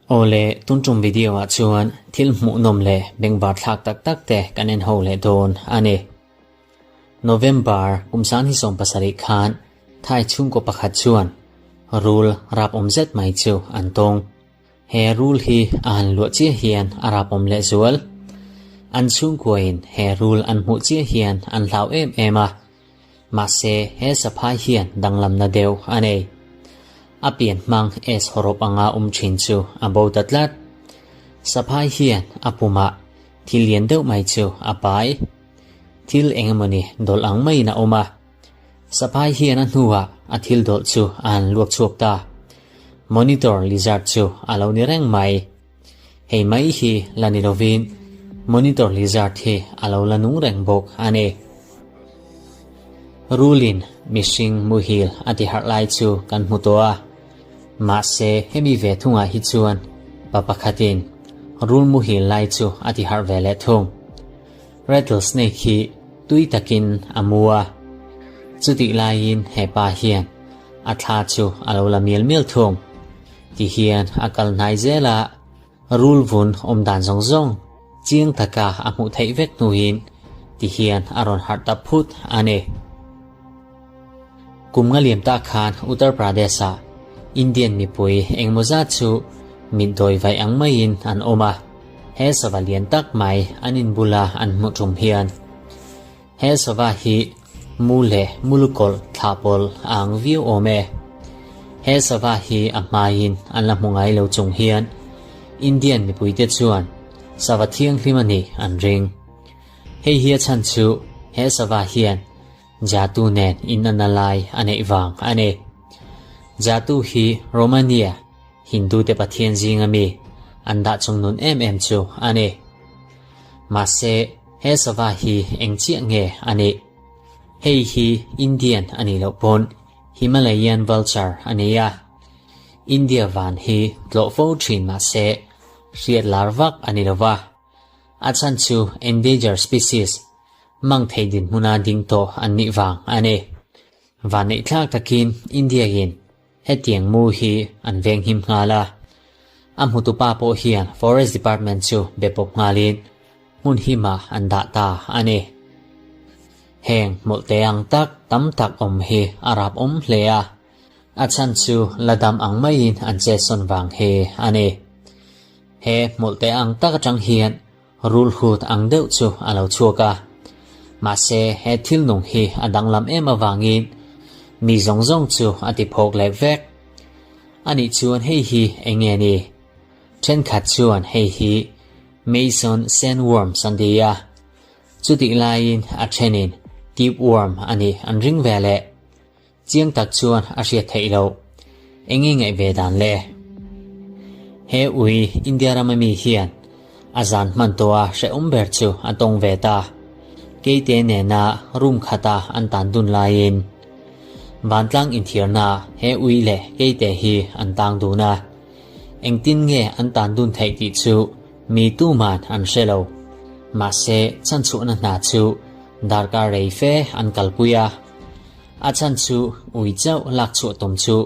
Awle, tun tum video ah chuan thil hmuhnawm leh bengvar thlak tak tak te kan en ho leh dawn a ni. November kum 2017 khan Thai chhungkaw pakhat chuan rul rap awm zet mai chu an tawng. He rul hi a han luah chiah hian a rap awm leh zual. An chhungkuain he rul an hmuh chiah hian an hlau em em a. Mahse he saphai hian danglamna deuh a nei. A pian hmang S hawrawp anga awm thin chu a bo ta tlat. Saphai hian a pumah thil lian deuh mai chu a pai. Thil eng emawni dawlh ang maiin a awm a. Saphai hian a hnuah a thil dawlh chu a han luak chhuak ta. Monitor lizard chu a lo ni reng mai. Hei mai hi la ni lovin monitor lizard hi a lo la nung reng bawk a ni. Rulin mihring muhil a ti harh lai chu kan hmu tawh a. Mahse hemi ve thungah hi chuan pa pakhatin rul muhil lai chu a ti harh ve leh thung. Rattlesnake hi tui takin a mu a, chutih laiin he pa hian a thla chu a lo la mial mial thung. Ti hian a kal hnai zel a, rul vun awm dan zawng zawng chiang taka a hmuh theih vek hnuin ti hian a rawn harh ta phut a ni. Kum nga liam tak khan Uttar Pradesh-ah Indian mipui engmaw zat chu mitdawi vaih ang maiin an awm a, he sava lian tak mai an inbula an hmuh tum hian he sava hi mu leh mulukawlh thlah pawl a ang viau awm e. He sava hi a hmaiin an la hmu ngai lo chung hian Indian mipuite chuan sava thianghlim a nih an ring. Hei hi a chhan chu he sava hian Jatu nen inanna lai a neih vang a ni. Jatu hi Romania Hindu te pathian zinga mi an dah chungnun em em chu a ni. Mahse, he sava hi eng chiah nge a nih? Hei hi Indian a nih loh pawn Himalayan vulture a ni a. India van hi tlawh fo thin mahse hriat lar vak a ni lova. A chhan chu endangered species Mang thei dinhmuna ding tawh an nih vang a ni. Vanneihthlak takin India-in hetiang mu hi an venghim nghal a. A hmutupa pawh hian Forest Department chu be pawp nghalin hmun himah an dah ta a ni. Heng hmawlhte ang tak tam tak awm hi a rap awm hle a, a chhan chu la dam ang maiin an chetsawn vang hi a ni. He hmawlhte ang tak atang hian Rulhut ang deuh chu a lo chhuak a. Mahse, he thil nung hi a danglam em avangin mi zawng zawng chu a ti phawk leh vek. Anih chuan hei hi eng nge ni? Thenkhat chuan hei hi Mason sandworms an ti a. Chutih laiin a thenin tube worm a nih an ring ve leh. Chiang tak chuan a hriat theih loh. Eng nge ngaih ve dan le? He ui India rama mi hian a zan hman tawh a hrehawm ber chu a tawng ve ta. Keite nena room khata an tan dun laiin vantlang inthiarna he ui leh keite hi an tang dun a. Engtin nge an tan dun theih tih chu mi tuman an hre lo. Mahse chhanchhuahna hna chu darkar rei fe an kalpui a. A chhan chu ui chauh lak chhuah tum chu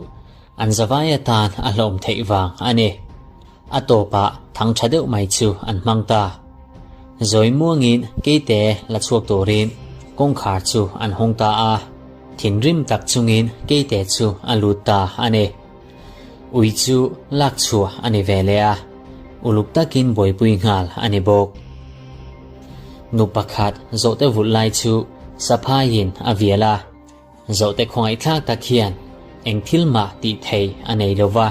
an zavai atan a hlawm theih vang a ni. A tawpah thang tha deuh mai chu an hmang ta. Zawi muangin keite la chhuak turin kawngkhar chu an hawng ta a, thinrim tak chungin keite chu a lut ta a ni. Ui chu lak chhuah a ni ve leh a, uluk takin buaipui nghal a ni bawk. Nu pakhat zawhte vulh lai chu saphaiin a vial a, zawhte khawngaihthlak tak hian eng thil mah tih thei a nei lo va,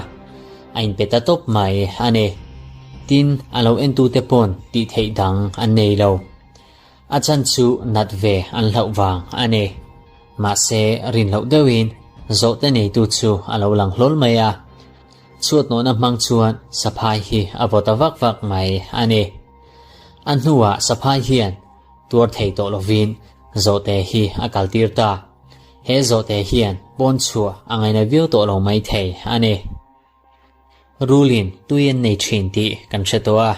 a inpe ta tawp mai a ni. Tin, a lo entute pawn tih theih dang an nei lo. A chan chu nat ve an hlauh vang a ni. Mahse, rin loh deuhin zawhte neitu chu a lo lang hlawl mai a. Chhuatnawhna hmang chuan saphai hi a vaw ta vak vak mai a ni. A hnuah saphai hian tuar thei tawh lovin zawhte hi a kaltir ta. He zawhte hian pawn chhuah a ngaina viau tawh lo mai thei a ni. Rulin tui an nei thin tih kan hre tawh a.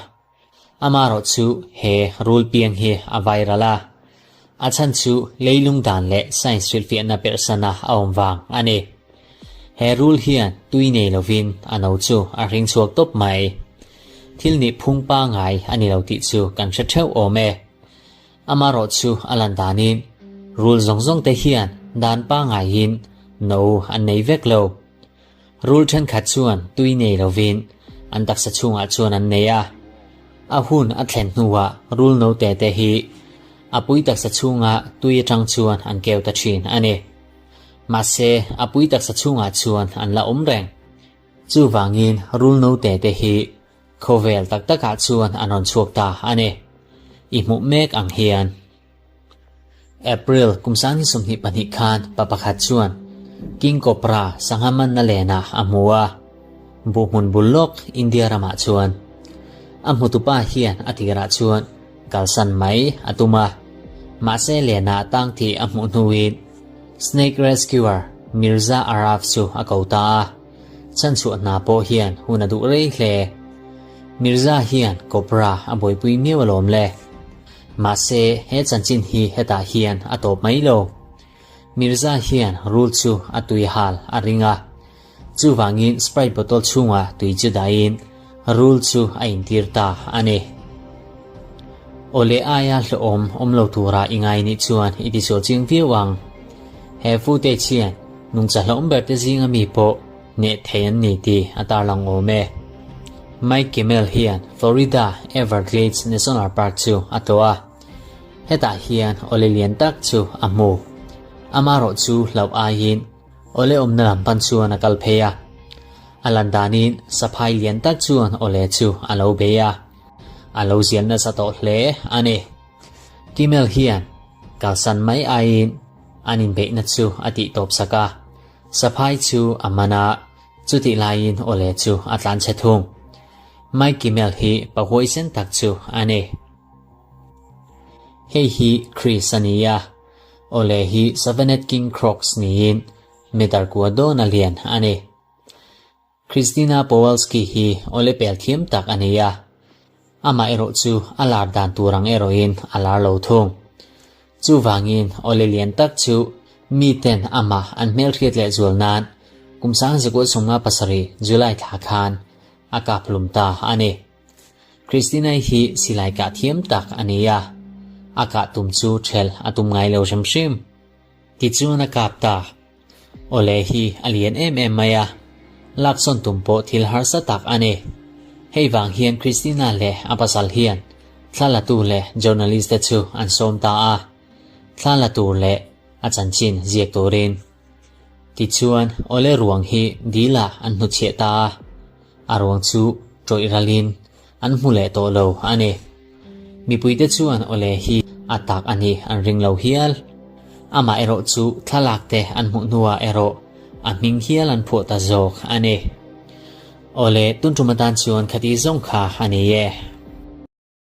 Amaherawh chu he rul piang hi a viral a, a chhan chu leilung dan leh science hrilhfiahna perhsana a awm vang a ni. He rul hian tui nei lovin a no chu a hring chhuak tawp mai. Thil nih phung pangai a ni lo tih chu kan hre theuh awm e. Amarawh chu a lan danin rul zawng zawng te hian dan pangaiin no an nei vek lo. Rul thenkhat chuan tui nei lovin an taksa chhungah chuan an nei a. A hun a thlen hnuah rul note te hi a pui taksa chhunga tui atang chuan an keu ta thin a ni. Mahse, a pui taksa chhungah chuan an la awm reng. Chuvangin rul note te hi khawvel tak takah chuan an rawn chhuak ta a ni. I hmuh mek ang hian. April kum 2022 khan pa pakhat chuan King Cobra sangha manna lenah a hmu a, buhhmun bul lawk India ramah chuan. A hmutupa hian a tirah chuan kalsan mai a tum a, mahse lenah tang tih a hmuh hnuin Snake Rescuer Mirza Araf chu a ko ta a, chhanchhuah hna pawh hian hun a duh rei hle. Mirza hian Cobra a buaipui miau alawm le. Mahse, he chanchin hi hetah hian a tawp mai lo. Mirza hian rul chu a tui hal a ring a. Chuvangin Sprite bottle chhunga tui chu dahin rul chu a intir ta a ni. Awle aia hlawhawm awm lo tura i ngai nih chuan i tisual chiang viau ang. He footage hian nungcha hlawhawm ber te zinga mi pawh hneh thei an ni tih a tarlang awm e. Mike Kimmel hian Florida Everglades National Park chu a tlawh a, hetah hian awle lian tak chu a hmu. Amarawh chu hlauh aiin awle awmna lam pan chuan a kal phei a. A lan danin saphai lian tak chuan awle chu a lo bei a, a lo zial nasa tawh hle a ni. Kimmel hian kalsan mai aiin an inbeihna chu a tihtawp sak a. Saphai chu a man a, chutih laiin awle chu a tlan chhe thung. Mike Kimmel hi pa huaisen tak chu a ni. Hei hi Chris a ni a, awle hi Savanette King Crocs niin meter kua dawn a lian a ni. Christina Pawelski hi awle pel thiam tak a ni a, amah erawh chu a lar dan tur ang erawhin a lar lo thung. Chuvangin awle lian tak chu miten amah an hmelhriat leh zual nan kum 1957 July thla khan a kap hlum ta a ni. Christina-i hi silai kah thiam tak a ni a, a kah tum chu ṭhelh a tum ngai lo hrim hrim. Tichuan a kap ta. Awle hi a lian em em mai a, laksawn tum pawh thil harsa tak a ni. Hei vang hian Christina leh a pasal hian thla la tu leh journalist te chu an sawm ta a, thla la tur leh a chanchin ziak turin. Tichuan awle ruang hi dil ah an hnuchhiah ta a, a ruang chu tawih ralin An hmu leh tawh lo a ni. Mipuite chuan awle hi a tak a nih an ring lo hial. Amah erawh chu thlalak te an hmuh hnuah erawh a hming hial an phuah ta zawk a ni. Awle tun tum atan chuan khati zawng kha a ni e.